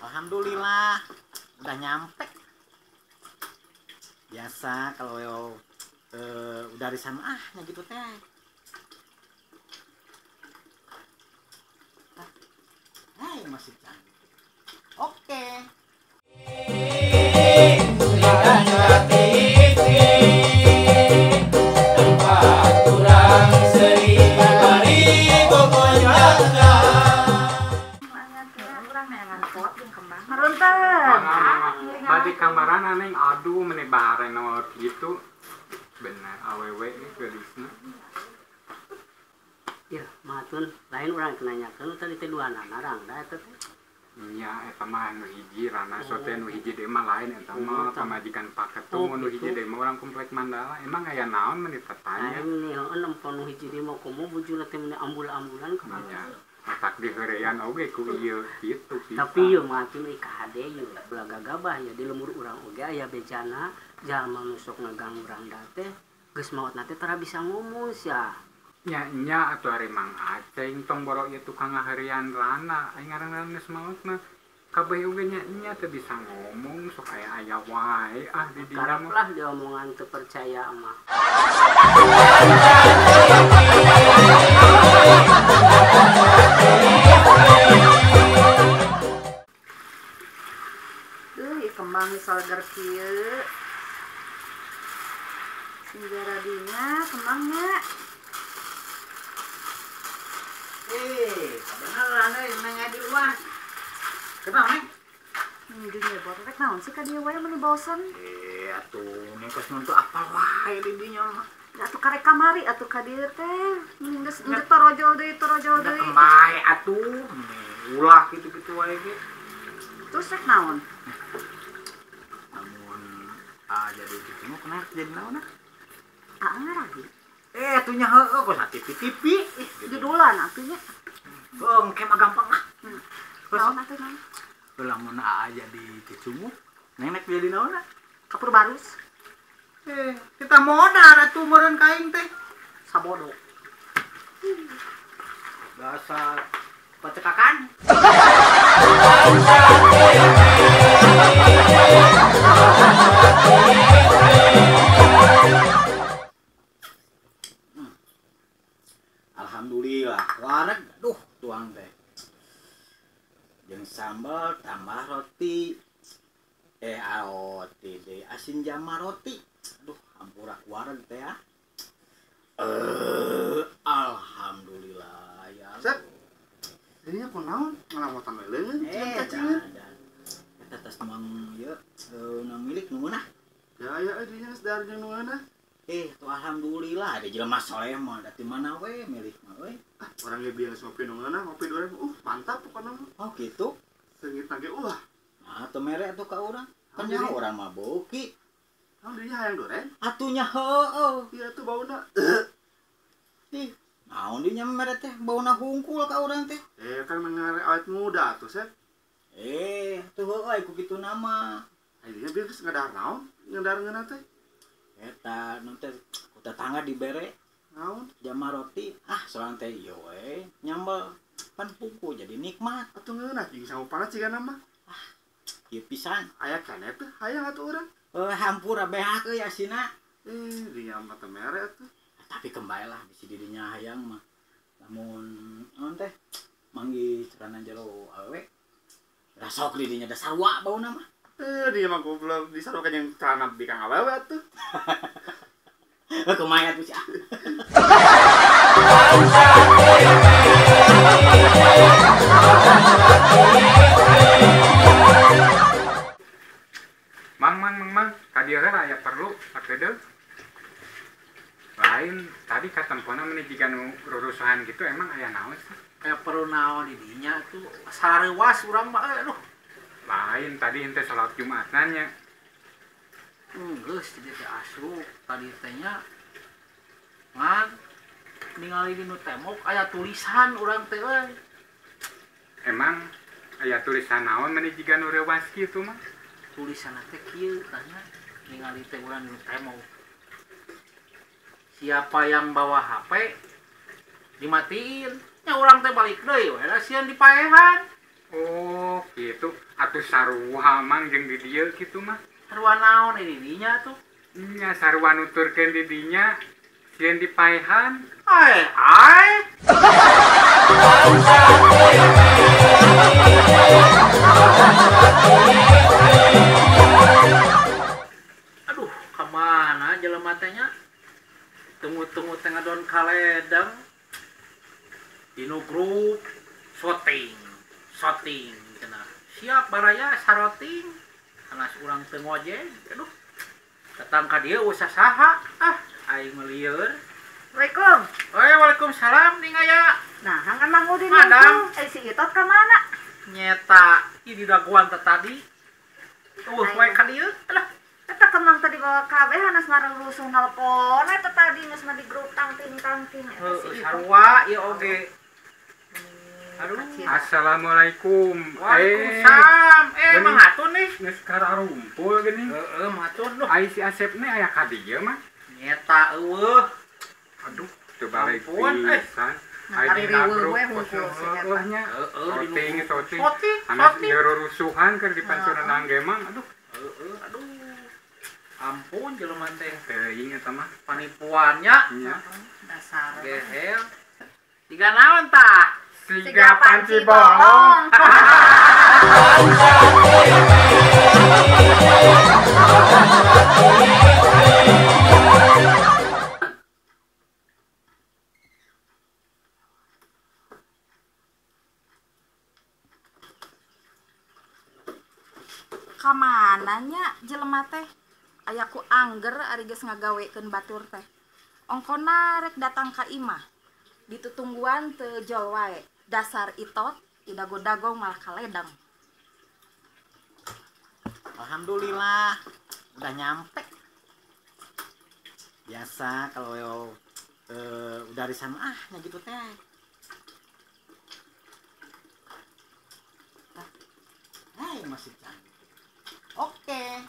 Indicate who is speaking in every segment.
Speaker 1: Alhamdulillah udah nyampe. Biasa kalau udah di sana ah gitu teh. Hai, masih cantik. Oke.
Speaker 2: Badi kamarana neng, aduh meni bareng gitu. Bener awewe gelisna.
Speaker 3: Ya, matun lain urang nanyakeun tadi teh duanana rangda eta teh.
Speaker 2: Nya eta mah nu hiji rana sote nu hiji deui mah lain eta mah pamajikan paketung nu hiji deui mah urang komplek Mandala. Emang aya naon meni tatanya?
Speaker 3: Lain heueuh nempo nu hiji deui mah komo bujurna teh meni ambul-ambulan kumaha.
Speaker 2: Matak diheureyan oge ku ieu kitu pisan.
Speaker 3: Tapi ieu mah atuh ieu kahade ieu belaga gabah ya di lemur urang oge aya bejana jalma nu sok ngaganggu rangda teh geus maotna teh tara bisa ngomong sia.
Speaker 2: Nya nya atuh ari Mang Aceng tong boro ieu tukang ngaheureyan rana aing ngaranna geus maot mah kabeh oge nya nya teu bisa ngomong sok aya-aya wae ah di dinya mah.
Speaker 3: Karep lah diomongan teu percaya mah.
Speaker 4: Duh, ieu kembang salger kieu. Sing jaradinya kembangnya.
Speaker 1: Beneran euy neng di luar. Kenapa neng?
Speaker 4: Dunya bor rek naon sih ka dieu wae meuni bosen.
Speaker 1: Atuh neng kos nonton apal wae di dinya mah.
Speaker 4: Atuh karek kamari atuh ka dieu teh. Geus torojol deui torojol deui.
Speaker 1: Kemae atuh. Ulah kitu-kitu wae ge.
Speaker 4: Terus rek naon?
Speaker 1: Lamun jadi kitu mah kena jadi naon ah?
Speaker 4: Ngaragi.
Speaker 1: Atuh nya heueuh kos TV-TV.
Speaker 4: Judulan atuh nya.
Speaker 1: Heuh, engke mah gampang ah.
Speaker 4: Naon atuh naon?
Speaker 1: Lamun aa jadi cicumuk, nenek jadi naon ah?
Speaker 4: Kapur barus.
Speaker 1: Kita modar atuh meureun ka aing teh.
Speaker 4: Sabodo.
Speaker 1: Dasar pacekakan. Alhamdulillah, wareg aduh tuang teh. Jeung sambal tambah roti. Roti deui asin jama roti. Aduh, hampura wareg teh ah. Alhamdulillah ya.
Speaker 5: Sep. Ini aku naon ngalamotan we leungeun jeung cacingan.
Speaker 1: Eta tas mang ieu nu milik nu meunah.
Speaker 5: Ya ya dinya geus dahar jeung nu meunah.
Speaker 1: Tuh alhamdulillah ada jelema soleh mah da ti mana we milik mah we.
Speaker 5: Ah, urang ge biasa ngopi nu meunah, ngopi 2000. Mantap pokona mah.
Speaker 1: Oh, gitu.
Speaker 5: Seungit ge ulah.
Speaker 1: Nah, teu mere atuh ka urang. Kan nya urang mah beuki.
Speaker 5: Naon dinya hayang duren?
Speaker 1: Atuh nya heueuh.
Speaker 5: Ieu atuh bauna.
Speaker 1: Ih, naon dinya mere teh bauna hungkul ka urang teh.
Speaker 5: Kan mengare awet muda atuh, Sep.
Speaker 1: Atuh heueuh ku kitu nama.
Speaker 5: Aya dinya geus ngadahar naon? Ngadahar ngeunah teh.
Speaker 1: Eta nu teh ku tetangga dibere
Speaker 5: naon?
Speaker 1: Jama roti. Ah, sorangan teh ieu we nyambel pan puku jadi nikmat.
Speaker 5: Atuh ngeunah jeung sangu panas cigana mah.
Speaker 1: Ah, ieu pisan.
Speaker 5: Aya keneh teh hayang atuh urang.
Speaker 1: Hampura behak euy asina.
Speaker 5: Dinya mah teu mere atuh.
Speaker 1: Tapi kembali lah bisi dirinya hayang mah. Lamun naon teh manggih celana jero awewe. Rasok dirinya da sarua bauna mah.
Speaker 5: Dia mah goblok disarukan yang celana bikang awewe atuh.
Speaker 1: Kumaha atuh sih ah.
Speaker 2: Mang mang mang mang, ka dieu heula aya perlu sakedeung. Lain tadi katempona meni jiga nu rurusuhan gitu emang aya naon sih?
Speaker 6: Aya perlu naon di dinya tuh sareuwas urang mah aduh.
Speaker 2: Lain tadi ente salat Jumat nanya.
Speaker 6: Geus tadi teh asup tadi teh nya ngan ningali dinu tembok aya tulisan urang teh euy.
Speaker 2: Emang aya tulisan naon meni jiga nu reuwas kitu mah?
Speaker 6: Tulisanna teh kieu tah nya ningali teh urang dinu tembok. Siapa yang bawa HP dimatiin. Nya urang teh balik deui we da sieun dipaehan.
Speaker 2: Oh, gitu. Atuh Atuh sarua mang jeung di dieu kitu mah.
Speaker 6: Sarua naon di dinya tuh?
Speaker 2: Nya sarua nuturkeun di dinya sieun dipaehan.
Speaker 6: Ai ai. Aduh, kamana jelema teh nya? Tunggu-tunggu teh ngadon kaledeng. Dinu grup shooting, shooting cenah. Siap baraya saroting. Anas urang teu ngojek. Aduh. Datang ka dieu usah saha. Ah, aing melieur.
Speaker 4: Assalamualaikum.
Speaker 6: Eh, waalaikumsalam ning aya.
Speaker 4: Nah, hang Mang Udin
Speaker 6: Madam.
Speaker 4: Eh, si Itot ka mana?
Speaker 6: Nyeta ieu di daguan teh tadi. Eueuh wae ka dieu. Alah,
Speaker 4: eta kemang tadi bawa kabeh hanas marelusuh nelpon eta tadi geus mah di grup tangting-tangting eta si Itot.
Speaker 6: Sarua ieu oge. Aduh.
Speaker 2: Assalamualaikum.
Speaker 6: Waalaikumsalam. Mang Atun nih.
Speaker 2: Geus kararumpul geuning.
Speaker 6: Heeh, Mang Atun.
Speaker 2: Ai si Asep nih aya ka dieu mah.
Speaker 6: Nyeta eueuh.
Speaker 2: Aduh, teu balik pisan. Ai dina grup heueuh nya. Heeh, shooting. Anas ieu rusuhan keur dipancuran ge mang. Aduh.
Speaker 6: Heeh, aduh. Ampun jelema teh.
Speaker 2: Teuing eta mah
Speaker 6: panipuannya.
Speaker 2: Nya.
Speaker 4: Dasar.
Speaker 6: Gehel. Tiga naon tah?
Speaker 2: Siga panci bolong.
Speaker 7: Kamananya jelema teh? Aya ku angger ari geus ngagawekeun batur teh. Ongkona rek datang ka imah. Ditutungguan teu jol wae. Dasar Itot idago-dago malah kaledang.
Speaker 1: Alhamdulillah udah nyampe. Biasa kalau udah di sana ah nya gitu teh. Hei, masih cantik. Oke.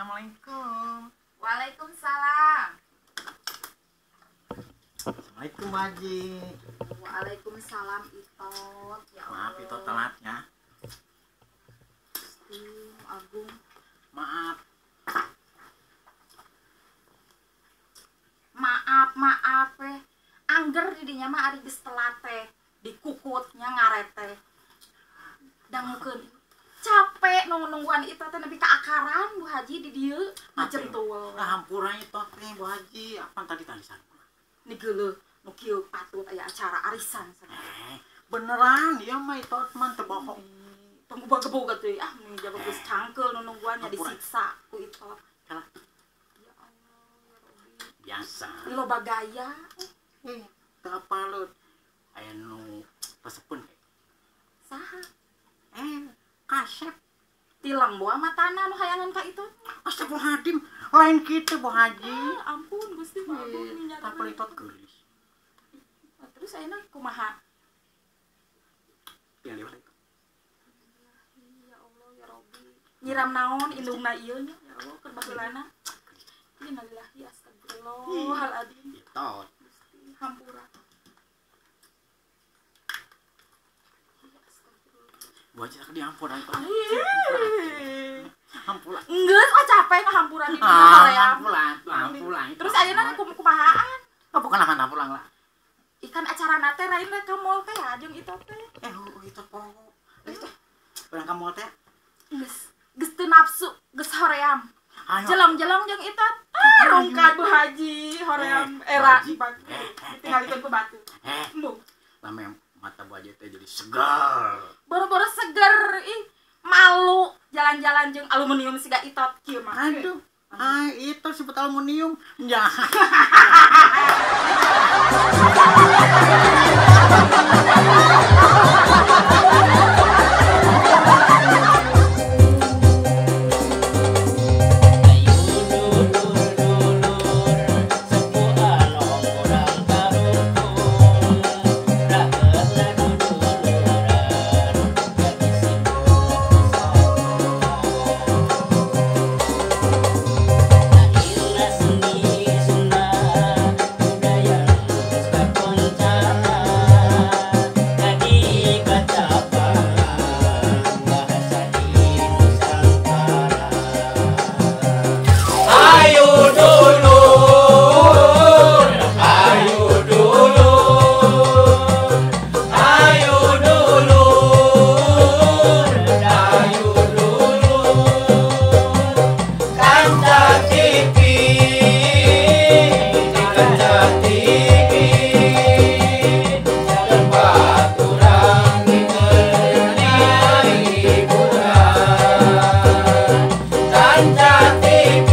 Speaker 1: Assalamualaikum.
Speaker 7: Waalaikumsalam.
Speaker 1: Assalamualaikum Haji.
Speaker 7: Waalaikumsalam Itot. Ya Allah.
Speaker 1: Maaf Itot telatnya.
Speaker 7: Gusti Agung.
Speaker 1: Maaf.
Speaker 7: Maaf, maaf Angger didinya mah ari geus telat teh, dikukutnya ngaret teh. Dangukeun. Capek nunggu-nungguan itu teh nepi ka akaran Bu Haji di dieu ngajentul.
Speaker 1: Lah hampura itu teh Bu Haji, apaan tadi talisan?
Speaker 7: Ni geuleuh nu kieu patut aya acara arisan sana.
Speaker 1: Beneran ieu mah itu mah teu bohong.
Speaker 7: Tong gubag-gebog atuh ah nu jago geus cangkeul nu nungguannya disiksa ku itu.
Speaker 1: Salah.
Speaker 7: Ya Allah ya Rabbi.
Speaker 1: Biasa.
Speaker 7: Loba gaya.
Speaker 1: Teu apaleun. Aya nu resepeun.
Speaker 7: Saha?
Speaker 1: Kasep.
Speaker 7: Tilang boa matana nu hayangan ka itu.
Speaker 1: Astagfirullahaladzim, lain kitu Bu Haji.
Speaker 7: Ah, ampun Gusti ampun nya.
Speaker 1: Tapelitot geulis.
Speaker 7: Terus ayeuna kumaha?
Speaker 1: Ya lewat itu.
Speaker 7: Ya Allah ya Rabbi. Nyiram naon indungna ieu nya ya Allah keur baheulana. Innalillahi astagfirullahaladzim.
Speaker 1: Itot.
Speaker 7: Gusti hampura.
Speaker 1: Bu Haji tak diampura itu. Hampura.
Speaker 7: Geus ah capek ngahampuran di dinya
Speaker 1: Hampura, hampura.
Speaker 7: Terus ayeuna kumahaan?
Speaker 1: Oh, bukan hampura lah.
Speaker 7: Ikan acara teh lain rek ka mall teh jeung itu teh.
Speaker 1: Itu poho. Itu. Urang ka mall teh.
Speaker 7: Geus, geus teu nafsu, geus hoream. Jelong-jelong jeung itu. Ah, rongkat Bu Haji, hoream era ditinggalikeun ku batu. Embung.
Speaker 1: Lame mata Bu Haji teh jadi segar.
Speaker 7: Boro-boro seger ih, malu jalan-jalan jeung aluminium siga itot kieu mah.
Speaker 1: Aduh. Ah, itu sebut aluminium. Ya.
Speaker 8: Happy